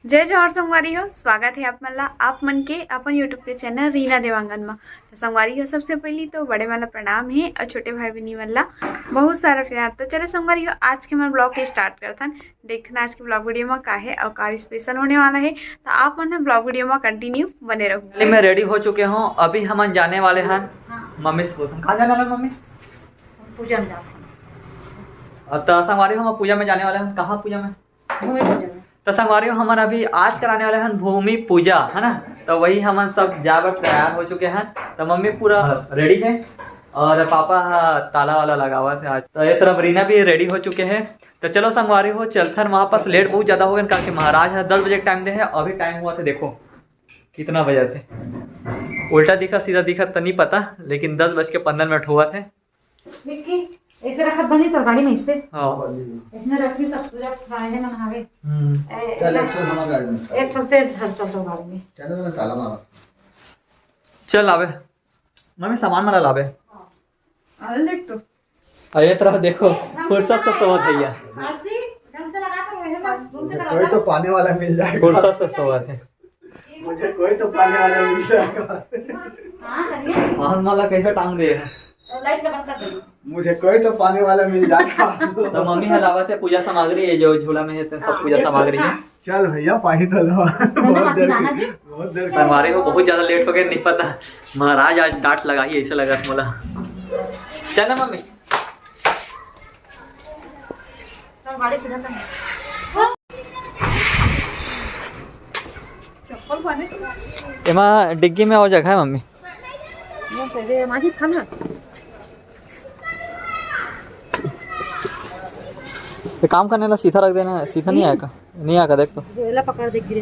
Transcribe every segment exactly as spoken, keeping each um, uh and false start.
जय जोहार संगवारी हो, स्वागत हे आप मन ला, आप मन के अपन YouTube के चैनल रीना देवांगन म। त संगवारी हो, सबसे पहिली तो बड़े मन ला प्रणाम हे अउ छोटे भाई बहिनी मन ला बहुत सारा प्यार। तो चले संगवारी हो, आज के हमन ब्लॉग के स्टार्ट करथन। देखना आज के ब्लॉग वीडियो म का हे अउ का स्पेशल होने वाला हे, त आप मन ह ब्लॉग वीडियो म कंटिन्यू बने रहू। चलिए, मैं रेडी हो चुके हूँ, अभी हमन जाने वाले हन। हाँ। मम्मी से बोलथन, कहाँ जाने वाला मम्मी? पूजा में जाथन। अ, त संगवारी हो, हम पूजा में जाने वाले हन। कहाँ पूजा में? भूमि पूजन। त संगवारी हो, हमन अभी आज कराने वाले हन भूमि पूजा, है ना? त वही हमन सब जाए बर तैयार हो चुके हन। त मम्मी पूरा रेडी हे अउ पापा ह ताला वाला लगावत हे आज। त ये तरफ रीना भी रेडी हो चुके हे। त चलो संगवारी हो, चलथन वहाँ पास। लेट बहुत ज्यादा हो गए, काहे कि महाराज ह दस बजे के टाइम दे हे, अभी टाइम होवत हे, देखो कितना बजत हे, उल्टा दिखा सीधा दिखा त नहीं पता, लेकिन दस बज के पंद्रह मिनट होवत हे। विक्की, ऐसे रखत बनी तोर गाड़ी में, इससे। हाँ। इसने रखी सब पूरा खाए है, मन हावे। हम्म। ए, चल, एक ठो हमार गाड़ी में। एक ठो तेल धर चल तो गाड़ी में। चल, मैं ताला मारा। चल आवे। मम्मी, सामान मन ला लावे। हाँ। अरे देख तो। अरे ये तरफ देखो, फुर्सत से सोवत भैया। आलसी, ढंग से लगा तो वैसे ना, घूम के मुझे दरवाजा कोई तो पाने वाला मिल जाएगा। फुर्सत से सोवत हे। मुझे कोई तो पाने वाला मिल जाएगा। हाँ, सही है। हाँ, माला कैसे टांग दे? तो लाइट ला बंद कर दो। मुझे कोई तो पाने वाला मिल जाएगा। तो मम्मी ह लावत हे पूजा सामग्री, ये जो झोला में हे, ते सब हाँ, पूजा ये सब सामग्री हे। हाँ। चल भैया, पानी तो ला। बहुत देर की, बहुत देर की। संगवारी हो, बहुत ज्यादा लेट हो गए, नहीं पता। महाराज आज डांट लगाही, ऐसे लगा मोला। चल ना मम्मी। चल, गाड़ी सीधा कर। चप्पल पहने। एमा डिग्गी में और जगह है मम्मी। ये पहले माझी खाना। ये काम करने ला सीधा रख देना, सीधा नहीं आएगा। नहीं आएगा, देख तो। गोला पकड़ दे गिरे।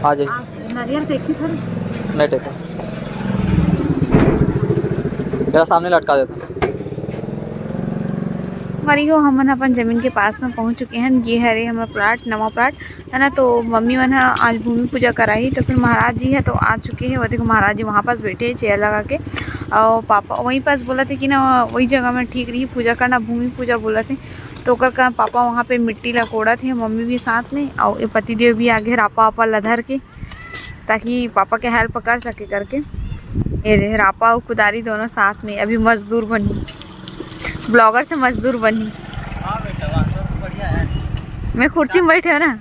आ जाए। आ, नारियल देखी थोड़ी। नहीं टेका। तेरा सामने लटका देता। संगवारी हो, हमन अपन जमीन के पास में पहुंच चुके हैं। ये हरे हमर प्लाट, नवा प्लाट है ना। तो मम्मी मन ह आज भूमि पूजा कराही, तो फिर महाराज जी है तो आ चुके हैं। वो देखो महाराज जी वहाँ पास बैठे हैं चेयर लगा के, और पापा वहीं पास बोलत हे कि ना वही जगह में ठीक रही पूजा करना, भूमि पूजा बोलत हे। तो ओकर का पापा वहाँ पे मिट्टी ला कोड़त हे, मम्मी भी साथ में, और ये पतिदेव भी आगे रापा आपा ला धर के, ताकि पापा के हेल्प कर सके करके। ये दे, रापा और कुदारी दोनों साथ में, अभी मजदूर बनी, ब्लॉगर से मजदूर बनी। मैं कुर्सी में बैठे हो ना।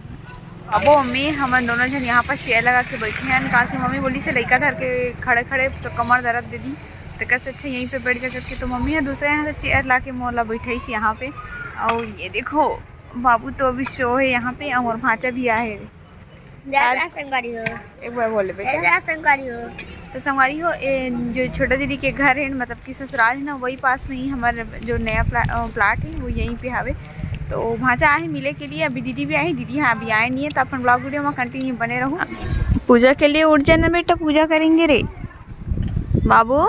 अबो मम्मी, हमन दोनों जन यहाँ पर चेयर लगा के बैठे हैं, काहे कि मम्मी बोली से लइका धर के खड़े खड़े तो कमर दर्द दे दी, तो कैसे अच्छा यहीं पे बैठ जा करके। तो मम्मी है दूसरे यहाँ से चेयर ला के मोला बैठाईस यहाँ पे। और ये देखो, बाबू तो अभी सो है यहाँ पे, और भांचा भी आए है। जय जय संगवारी हो। एक बार बोल ले बेटा। जय जय संगवारी हो। तो संगवारी हो, ए, जो छोटा दीदी के घर है, मतलब कि ससुराल है ना, वही पास में ही हमारे जो नया प्ला-, अ, प्लाट है, वो यहीं पे हवे। तो भांचा आहे मिले के लिए, अभी दीदी भी आई, दीदी हाँ अभी आए नहीं है, तो अपन ब्लॉग वीडियो में कंटिन्यू बने रहू। पूजा के लिए उठ जाना बेटा, पूजा करेंगे रे बाबू।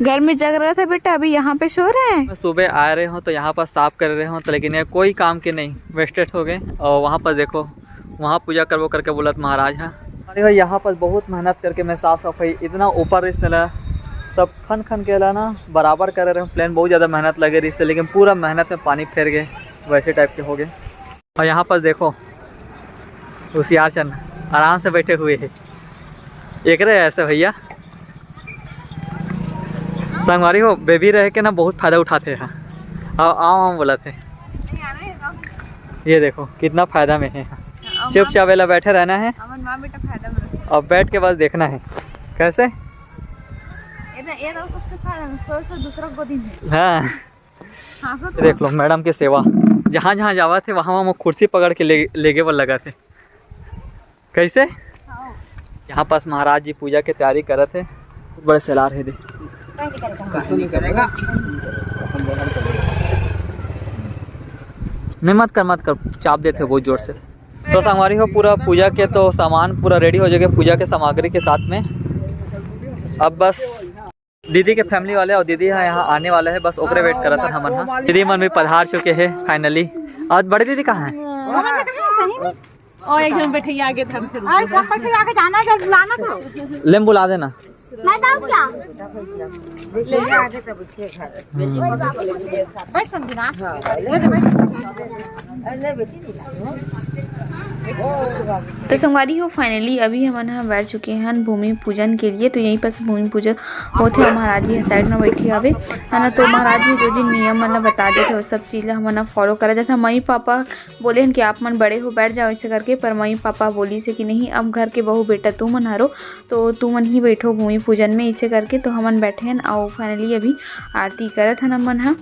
घर में जग रहा था बेटा, अभी यहाँ पे सो रहे हैं। मैं सुबह आ रहे हूँ तो यहाँ पर साफ कर रहे हूँ, तो लेकिन ये कोई काम के नहीं, वेस्टेड हो गए। और वहाँ पर देखो, वहाँ पूजा करबो करके बोलत महाराज है। अरे भाई, यहाँ पर बहुत मेहनत करके मैं साफ सफाई इतना ऊपर रिस ला सब खन खन के ला ना बराबर कर रहे हूँ। प्लेन बहुत ज़्यादा मेहनत लगे रिस, लेकिन पूरा मेहनत में पानी फेर गए, वैसे टाइप के हो गए। और यहाँ पर देखो, होशियार चंद आराम से बैठे हुए हैं। एक रहे ऐसे भैया, संगवारी हो, बेबी रह के ना बहुत फायदा उठाते हैं। और आम आम बोलत हे। ये देखो कितना फायदा में है। चुपचाप एला बैठे रहना है। अमन माँ बेटा फायदा में रखे। अब बैठ के बस देखना है कैसे। ये ना, ये तो सबसे फायदा में, सो सो दूसरा गोदी में। हाँ। हाँ, सो तो देख लो मैडम के सेवा, जहाँ जहाँ जावा थे वहाँ वहाँ कुर्सी पकड़ के ले लेगे बर लगा थे। कैसे? हाँ। यहाँ पास महाराज जी पूजा के तैयारी करत हे। बहुत बड़े सेलार हे दे। नहीं, मत कर, मत कर, चाप देते हो बहुत जोर से। तो संगवारी हो, पूरा पूजा के तो सामान पूरा रेडी हो जाएगा पूजा के सामग्री के साथ में। अब बस दीदी के फैमिली वाले और दीदी ह यहाँ आने वाला है, बस ओकरे वेट करत हन हमन ह। दीदी मन भी पधार चुके हैं फाइनली। और बड़े दीदी कहाँ हैं? ओ, एक झन बैठे आगे था, फिर आज हम बैठे आगे जाना है, जब बुलाना था। ले, बुला देना। मैं जाऊँ क्या? बैठ संजना। तो संगवारी हो, finally अभी हमन ह बैठ चुके हन भूमि पूजन के लिए। तो यहीं पर से भूमि पूजन होथे, महाराज जी साइड में बैठे हवे, है ना। तो महाराज जी जो जो नियम मन ला बता देथे, वो सब चीज ला हमन ह फॉलो करा जाथे। मम्मी पापा बोले हन कि आप मन बड़े हो, बैठ जाओ, ऐसे करके, पर मम्मी पापा बोलिस हे कि नहीं, अब घर के बहू बेटा तुमन हरो, तो तुमन ही बैठो भूमि पूजन में, ऐसे करके। तो हमन बैठे हन, अउ finally अभी आरती करत हन हमन ह।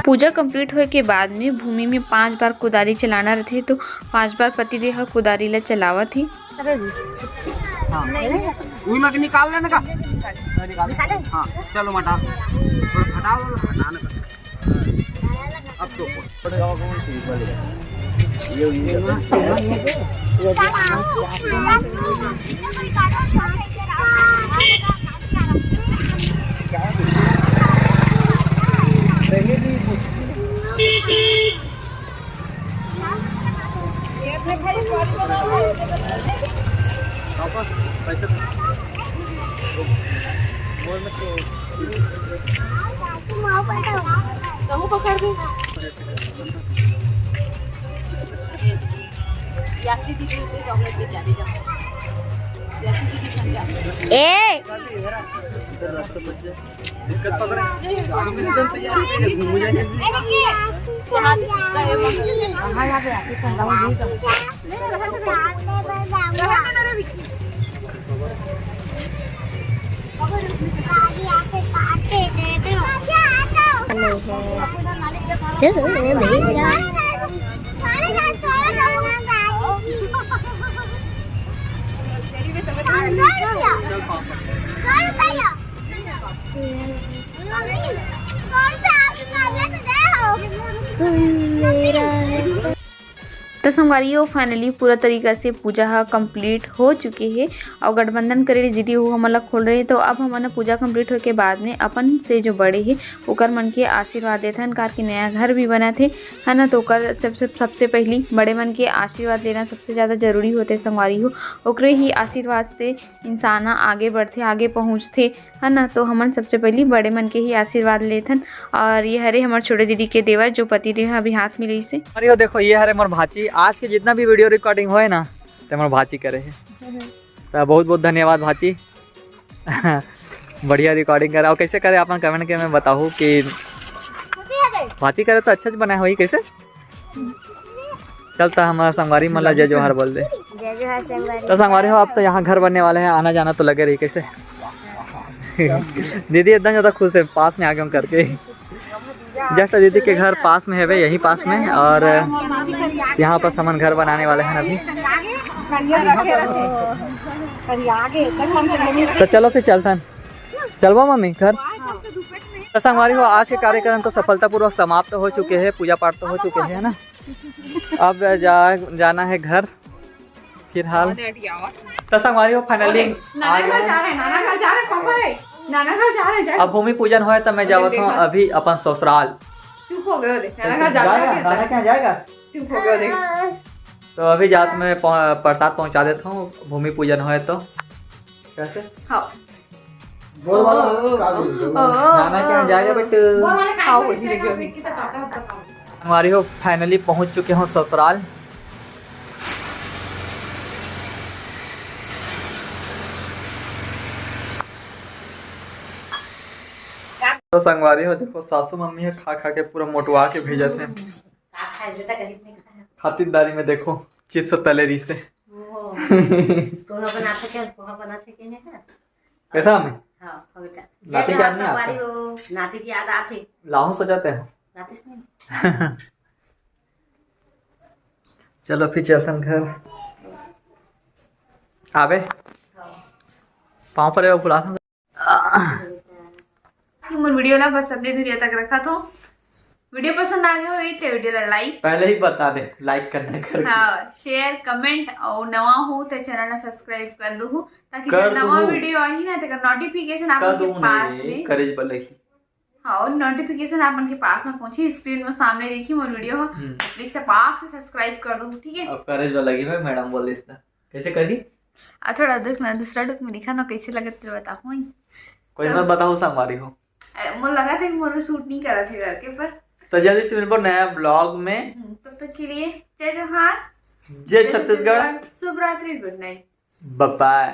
पूजा complete होए के बाद में भूमि में पांच बार कुदारी चलाना रथे, तो पांच बार पतिदेव ह कुदारी ला चलावत हे। हाँ। उही में के निकाल लेना का? हाँ, चलो मटा। थोड़ा हटाओ, हटाना का। अब तो ए, तो संगवारी हो, finally पूरा तरीका से पूजा ह complete हो चुके हे। अउ गठबंधन करे रहिस दीदी, वो हमन ला खोल रहे। तो अब हमन ह पूजा complete होए के बाद में अपन से जो बड़े हे, ओकर मन के आशीर्वाद लेथन, कार के नया घर भी बनत हे, है ना। तो ओकर सबसे, सबसे पहली बड़े मन के आशीर्वाद लेना सबसे ज़्यादा जरूरी होथे संगवारी हो। ओकरे ही आशीर्वाद से इंसान ह आगे बढ़थे, आगे पहुँचथे, है ना। तो हमन सबसे पहली बड़े मन के ही आशीर्वाद लेथन। और ये हरे हमर छोटे दीदी के देवर, जो पति देव ह अभी हाथ मिलाइस हे। अरे हो देखो, ये हरे मोर भाची। आज के जितना भी video recording होए ना, ते मोर भाची करे हे। तो बहुत बहुत धन्यवाद भाची। बढ़िया recording करे। और कैसे करे, आप मन comment के में बताहू कि भाची करे तो अच्छा बनाए होही। कैसे चलता हमारा संगवारी मन ला जय जोहार बोल दे। जय जोहार संगवारी। तो संगवारी हो, अब तो यहाँ घर बनने वाले हैं, आना जाना तो लगे रही। कैसे दीदी एकदम ज़्यादा खुश है, पास में आ गए हम करके। Just दीदी के घर पास में हवे, यही पास में, और यहाँ पर हमन घर बनाने वाले हैं अभी। तो चलो फिर चलथन, चलबो मम्मी घर। तो संगवारी हो, आज के कार्यक्रम तो सफलतापूर्वक समाप्त हो चुके हैं, पूजा पाठ तो हो चुके हैं, है ना। अब जा, जाना है घर फिलहाल। तो संगवारी हो, finally नाना घर जा रहे, नाना घर जा रहे, पापा रे, नाना घर जा रहे, जा। अब भूमि पूजन होए तो मैं जावत हूँ अभी अपन ससुराल। चुप हो गए, देख, नाना घर जा रहे। नाना क्या जाएगा? चुप हो गए, देख। तो अभी जात में पह-, प्रसाद पहुँचा देता हूँ, भूमि पूजन होए तो। कैसे? हाँ। बोल वाला ओ, का बोल? ओ, नाना क्या जाएगा बेटू? बोल वाला का हाँ, बोल? वो धीरे धीरे। संगवारी हो, finally पहुंच चुके हो ससुराल। तो संगवारी हो, देखो सासू मम्मी है, खा खा के पूरा मोटवा के भेजत है। का खाए बेटा, कहीं नहीं खाया। खातिरदारी में देखो, chips तले रही से। पोहा बनाथे के, पोहा बनाथे के है। कैसा हमें? हाँ, हो बेटा। नाती के याद नहीं आता? नाती की याद आथे। लाहौं सो जाते हैं। नाती से नहीं। चलो फिर चलथन घर। आबे। हाँ। पाँव परे, बुलाथन। मोर video ला बस अतने दूरिया तक रखत हो। Video पसंद आ गया हो तो video ला like, पहले ही बता दे, like करना करके। हाँ, share, comment और नवा हो तो channel ला subscribe कर दो, ताकि जब नवा video आही ना, तेकर notification आप लोग के पास में। करेज बलही। हाँ, और notification आप मन के पास में पहुंची, screen में सामने देखी मोर video हो, हम्म। तो please चपाक से subscribe कर दो, ठीक है? अब करेज वाला लगी भाई, madam बोले इतना। कैसे करी? आ थोड़ा दुख ना, दूसरा दुख में दिखा ना, कैसे लगत तेरे बताओ। कोई मत बताओ संगवारी हो। मोर लगा था कि मोर में सूट नहीं करा थे करके, पर तो जल्दी से मिलबो नया ब्लॉग में। तब तक के लिए जय जोहार, जय छत्तीसगढ़, शुभ रात्रि, गुड नाइट। बाय।